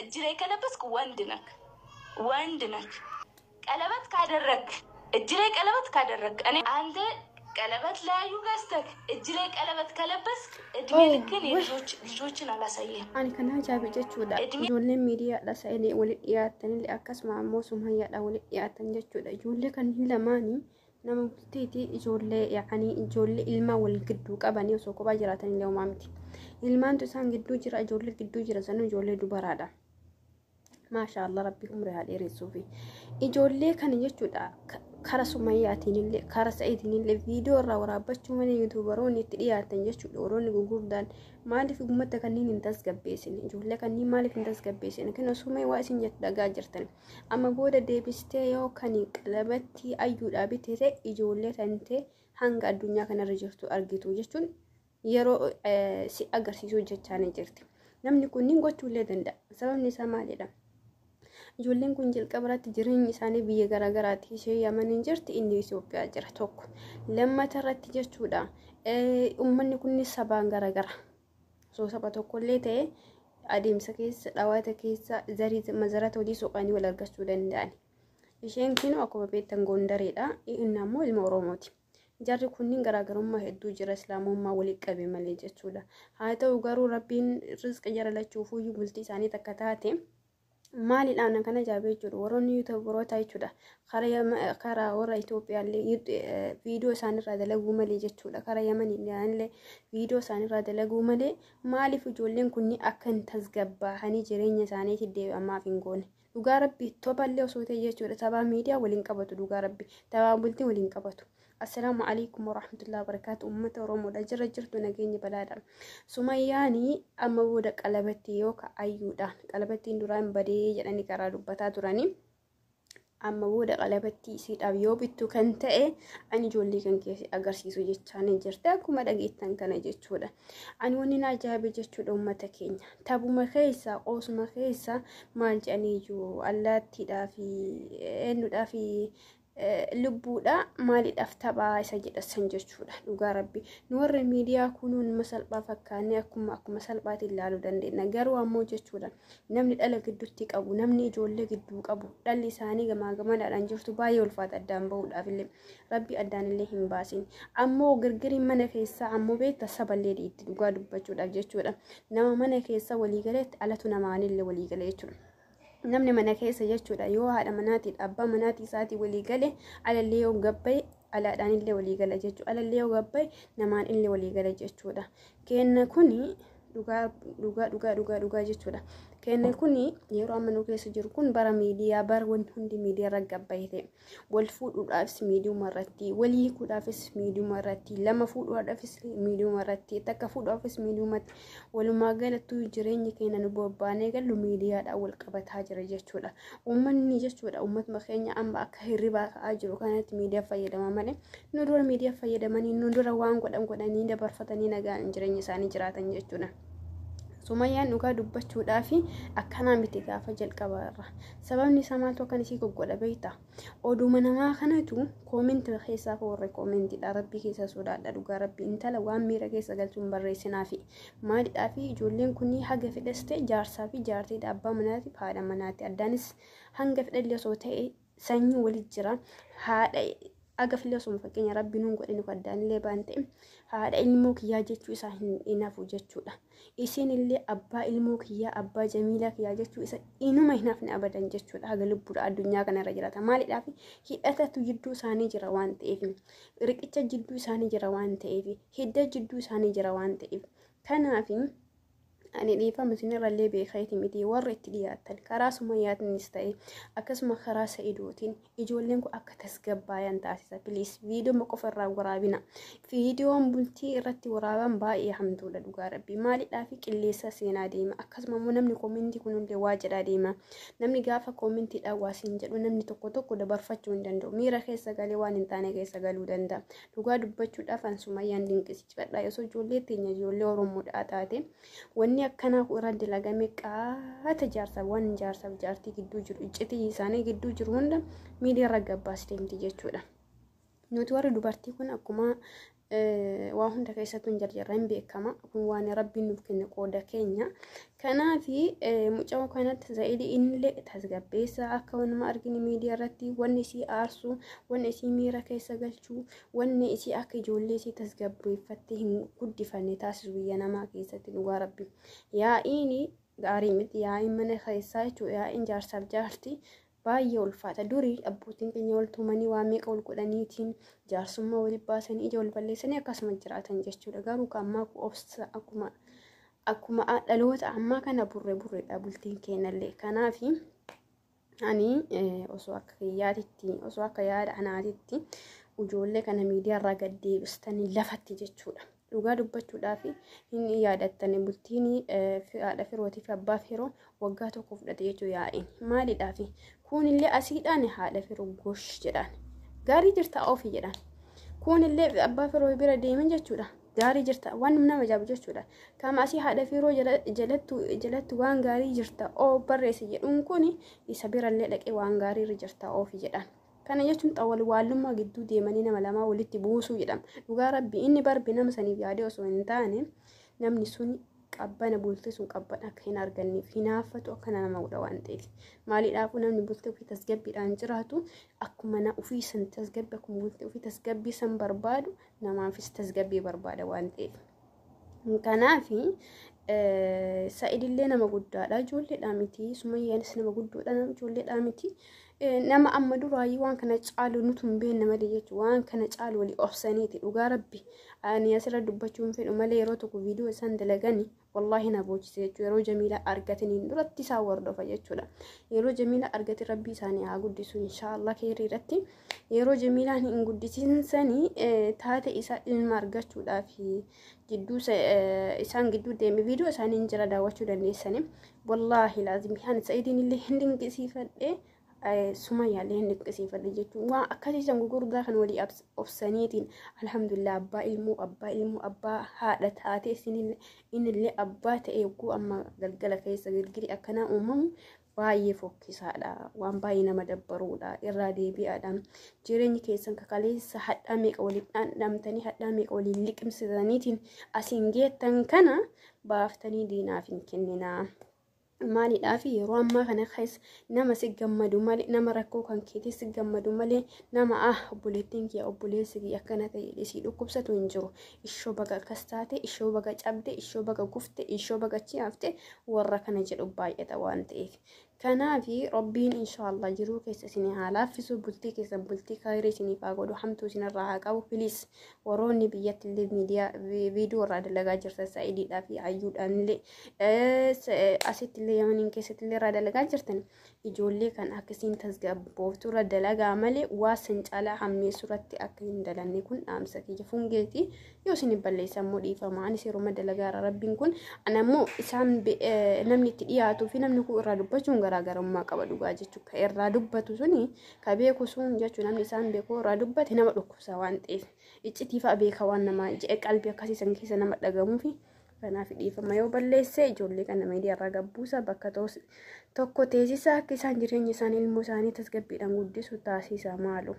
እጅ ላይ ከለበስክ ወንድ ነክ፣ ወንድ ነክ። ቀለበት ካደረግ፣ እጅ ላይ ቀለበት ካደረግ፣ እኔ አንተ ቀለበት ለያዩ ገዝተክ እጅ ላይ ቀለበት ከለበስክ እድሜ ልክን የልጆች ልጆችን አላሳየህም። Ani kana ajaa'ibe jechuudha. Idmi- Ijoolleen miidiyaadha sa'inii walitti dhiyaatanillee akkasuma ammoo sumayyaadha walitti dhiyaatan jechuudha. Ijoollee kanneen lamaanii nama bultiiti, ijoollee yaa'anii ijoollee ilmaa wal gidduu qabanii osoo kophaa jiraatanillee homaa miti. Ilmaantu isaan gidduu jira, ijoollee gidduu jira, sanuu ijoollee dubaraadha. Maashaallah, rabbi umrii haa dheeressuufi. Ijoollee kana jechuudha, kara sumayyaatiin illee kara sa'iitiin illee viidiyoo irraa waraabbachuu malee yuutuubaroonni itti dhiyaatan jechuudha. Warroonni gurguddaan maaliif uummata kanneen hin tasgabbeessine? Ijoollee kanneen maaliif hin tasgabbeessine? Kan sumee waa isin jettu dhagaa jirtan. Amma booda deebistee yoo kan qalabatti ayyuudhaa bitee ta'e, ijoollee tantee hanga addunyaa kanarra jirtu argitu jechuun yeroo si agarsiisuu jechaa ni jirti. Namni kunniin gochuullee danda'a. Sababni isaa maalidha? Ijoolleen kun jalqaba irratti jireenyi isaanii biyya garaagaraati. Ishee Yamaniin jirti, inni Itoophiyaa jira tokko. Lammata irratti jechuudha, uummanni kun sabaan garaagara. Osoo saba tokkollee ta'e, adeemsa keessa, dhawaata keessa, zarii mazarata hojii soqanii wal argachuu danda'an. Isheen kun akkuma beektan Gondareedha. Inni ammoo ilma Oromooti. Jarri kunniin garaagarummaa hedduu jira, islaamummaa walitti qabe malee jechuudha. Haa ta'u garuu rabbiin rizqa jara lachuufuyyuu bultii isaanii takka taate. Maaliidhaan kana ajaa'ibee jechuudha? Warroonni yuutuubaroota jechuudha, karaa warra Itoophiyaallee viidiyoo isaanirraa dalaguu malee jechuudha, karaa Yamaniillee viidiyoo isaanirraa dalaguu malee, maaliif ijoolleen kunniin akka hin tasgabbaa'anii jireenya isaaniitti deebi'amaaf hin goone? Dhugaa rabbi, tophallee osoo ta'e jechuudha, taphaa miidiyaa waliin qabatu, dhugaa rabbi, taphaa bultii waliin qabatu. Assalaamu alaikum warahmatullahi wabarakatuh. Uummata Oromoodha jira jirtu, nageenya balaadha. Sumayyaanii amma booda qalabatti yoo ayyuudhaan qalabattiin duraan badee jedhanii karaa dubbataa turanii, amma booda qalabatti isiidhaaf yoo bittu kan ta'e, ani ijoollee kan keessa agarsiisu jechaan jirti, akkuma dhageettan kana jechuudha. Ani wanni na ajaa'ibe jechuudha, uummata keenya taphuma keessa, qoosuma keessa maal jedhanii iyyuu, allaattiidhaa fi eenyudhaa fi lubbuudha maaliidhaaf taphaa isa jedhasan jechuudha. Dhugaa rabbi, nu warra miidiyaa kunuun nama salphaa fakkaannee akkuma salphaatti ilaaluu dandeenya. Garuu ammoo jechuudha, namni dhala gidduutti qabu, namni ijoollee gidduu qabu, dhalli isaanii gamaa gamanaadhaan jirtu baay'ee ulfaata addaan bahuudhaaf illee. Rabbi addaan illee hin baasin. Ammoo girgiriin mana keessaa ammoo beekta saballee dhiitti, dhugaa dubbachuudhaaf jechuudha. Nama mana keessa waliigaleetti alatu namaanillee waliigale jechuudha. Namni mana keessa jechuudha, yoo haadha manaatiin abbaa manaatii isaatii walii gale, alallee yoo gabbaye alaadhaan illee walii gala jechuudha. Alallee yoo gabbaye namaan illee walii gala jechuudha. Kenna kuni dhugaa dhugaa dhugaa dhugaa dhugaa jechuudha. Kenna kuni yeroo amma nu keessa jiru kun bara miidiyaa, bara wanti hundi miidiyaa irra gabbaye ta'e. Wal fuudhuudhaafis miidiyuma irratti, wal hiikuudhaafis miidiyuma irratti, lama fuudhuudhaafis miidiyuma irratti, takka fuudhuudhaafis miidiyumatti. Walumaa galattuu jireenyi keenya nu bobbaanee gallu miidiyaadhaan wal qabataa jira jechuudha. Uummanni jechuudha, uummatuma keenya amma akka hirribaa ka'aa jiru kanatti miidiyaa fayyadama malee, nu dura miidiyaa fayyadamanii, nu dura waan godhan godhanii dabarfatanii nagaan jireenya isaanii jiraatan jechuudha. Sumayyaan dhugaa dubbachuudhaaf akkanaa miti gaafa jalqaba irra. Sababni isaa maaltu akkan isii goggodha beektaa? Oduma namaa kanatu koomentii keessaa, warra koomentiidha. Rabbii keessa sodaadha, dhugaa rabbi, intala waan miira keessa galchuun barreessinaafi. Maalidhaa fi ijoolleen kunii haga fedhes ta'e jaarsaa fi jaartiidha, abbaa manaati haadha manaati. Addaanis hanga fedhallee osoo ta'e sanyii walit jira. Haadha agafillee osoo fakkeenya rabbi nuun godhe nu addaanillee baan ta'e, haadha ilmoo kiyyaa jechuu isaa hin hafu jechuudha. Isiin illee abbaa ilmoo kiyyaa, abbaa jamiilaa kiyyaa jechuu isa inuma hin hafne abadan jechuudha. Haga lubbuudha addunyaa kanarra jiraata. Maaliidhaaf? Hidhatatu jidduu isaanii jira waan ta'eef, riqicha jidduu isaanii jira waan ta'eef, hidda jidduu isaanii jira waan ta'eef. Kanaaf ani dhiifama isinirrallee beekeeti miti, warra itti dhiyaatan karaa sumayyaatiinis ta'e akkasuma karaa sa'idootiin ijoolleen kun akka tasgabbaayan taasisa. Please, viidiyoo qofa irraa waraabina. Viidiyoon bultii irratti waraaban baay'ee hamtuudha, dhugaa rabbi. Maalidhaa fi qilleessa seenaa deema. Akkasuma immoo namni koomentii kun illee waa jedhaa deema. Namni gaafa koomentiidhaan waa siin jedhu, namni tokko tokko dabarfachuu hin danda'u. Miira keessa galee waan hin taane keessa galuu danda'a. Dhugaa dubbachuudhaaf an sumayyaan dinqisiifadha. Osoo ijoollee teenya ijoollee Oromoodhaa taate, wanni akkanaa irra dalagame qaata jaarsaaf waan jaarsaaf jaartii gidduu jiru, iccitii isaanii gidduu jiru hunda miidiyaa irra gabbaas deemti jechuudha. Nuti warri dubartii kun akkuma Waa hunda keessattuu hin jarjarra, hin beekama. Kun waan Rabbiin nuuf kenne, qooda keenya. Kanaafi mucaa kanatti Za'idii innillee tasgabbeessa. Akka wanuma arginu miidiyaa irratti wanni isii aarsu, wanni isii miira keessa galchuu, wanni isii akka ijoollee isii tasgabbeeffattee hin guddifanne taasisu biyya namaa keessatti, dhugaa Rabbi. Yaa'iin gaarii miti, yaa'iin mana keessaa jechuudha, yaa'iin jaarsaaf jaartii baay'ee ulfaata. Durii abbootiin keenya wal tumanii, waa meeqa wal godhaniitiin, jaarsummaa waliin baasanii, ija wal balleessanii akkasuma jiraatan jechuudha. Garuu ammaa obsa akkuma dhaloota ammaa kana burree burreedha bultiin keenyallee. Kanaafi ani osoo akka kiyyaatitti, osoo akka yaada anaatitti, ijoollee kana miidiyaa irraa gad deebistanii lafatti jechuudha. Dhugaa dubbachuudhaaf, hin yaadattani, bultiin haadha firootii fi abbaa firoo waggaa 1 fudhate jechuu yaa'iin. Maaliidhaaf? Kunillee asiidhaan haadha firoo gosh jedhaan. Gaarii jirta ofii jedhaan. Kunillee abbaa firoo bira deeman jechuudha. Gaarii jirta waan nama ajaa'ibu jechuudha. Kama asii haadha firoo jalatti waan gaarii jirta oo barreesse jedhuun kun isa birallee dhaqee waan gaarii irra jirta ofii jedhaan. Kana jechuun xawwal waallummaa gidduu deemanii nama lamaa walitti buusuu jedhama. Dhugaa Rabbi, inni barbi nama saniif yaadee osoo hin taane, namni sun qabbana bultii sun qabbana akka hin arganneef hinaaffatu akkana nama godha waan ta'eef. Maaliidhaafuu, namni bultii ofii tasgabbiidhaan jiraatu akkuma na ofii san tasgabbii, akkuma bultii ofii tasgabbii san barbaadu, namaafis tasgabbii barbaada waan ta'eef. Kanaafi Sa'idillee nama guddaadha, ijoolleedhaa miti. Sumayyaanis nama guddoodha, ijoolleedhaa miti. Nama amma duraayyuu waan kana caalu nutu hin beekne malee jechuudha. Waan kana caalu walii obsaniiti, dhugaa Rabbi. Ani asirra dubbachuu hin fedhu malee, yeroo tokko viidiyoo isaan dalagani wallaahi na boocise jechuudha. Yeroo Jamiila argataniin duratti isaan hordofa jechuudha. Yeroo Jamiila argate, Rabbi isaanii haa guddisu inshaallah keerii irratti. Yeroo Jamiilaan hin guddisinsanii taate isa ilma argachuudhaaf jidduu isaan gidduu deeme, viidiyoo isaanii hin jira, daawwachuu dandeessani. Wallaahi laazim kan Sa'idiin illee hin dinqisiifadhe, Sumayyaallee hin dinqisiifadhe jechuun waan akkasiisan gurguddaa kan walii obsaniitiin, alhamdulillah, abbaa ilmoo, abbaa ilmoo, abbaa haadha taatee, innillee abbaa ta'e, yogguu amma galgala keessa girgirii akkanaa uumamu baay'ee fokkisaadha, waan baay'ee nama dabbaruudha. Irraa deebi'aadha. Jireenyi keessan kakaleessa hadhaa meeqa waliin dhandhamtanii, hadhaa meeqa waliin liqimsitaniitiin asiin geettan kana baaftanii diinaaf hin kenninaa. Maaliidhaaf, yeroo ammaa kana keessa nama si gammadu malee, nama rakkoo kan keetii si gammadu malee, nama ah obboleettiin kiyya, obboleessi kiyya akkana ta'e si dhukkubsatu hin jiru. Ishoo baga akkas taate, ishoo baga cabde, ishoo baga gufte, ishoo baga achi hafte, warra kana jedhu baay'ata waan ta'eef. Kanaafi Rabbiin inshaallah jiruu keessa isin haa laaffisu, bultii keessan bultii khayrii isiniif haa godhu, hamtuu isinirraa haa qabu. Please, warroonni biyyatti illee miidiyaa viidiyoo irraa dalagaa jirtan, Sa'idiidhaa fi Ayyuudhaan illee asitti illee Yamaniin keessatti illee irraa dalagaa jirtan, ijoollee kan akkasiin tasgabbooftu irra dalagaa malee waa san caalaa hammeessuu irratti akka hin dalanne, kun dhaamsa kiyya fungeeti. Yoo isin balleessa immoo dhiifama. Anis yeroo dalagaa irra Rabbiin kun ana immoo isaan namni itti dhiyaatuu fi namni kun irraa dubbachuun garaagarummaa qaba, dhugaa jechuudha. Ka irraa dubbatu suni ka beeku sun jechuun, namni isaan beeku irraa dubbate nama dhukkubsa waan ta'eef, iccitii fa'a beeka waan nama je'e qalbii akkasii san keessa nama dhagamuufi. Kanaaf dhiifama yoo balleesse. Ijoollee kana miidiyaa irraa gabbuusa, bakka tokko teessisa, akka isaan jireenya isaanii, ilmoo isaanii tasgabbiidhaan guddisu taasisa maalu.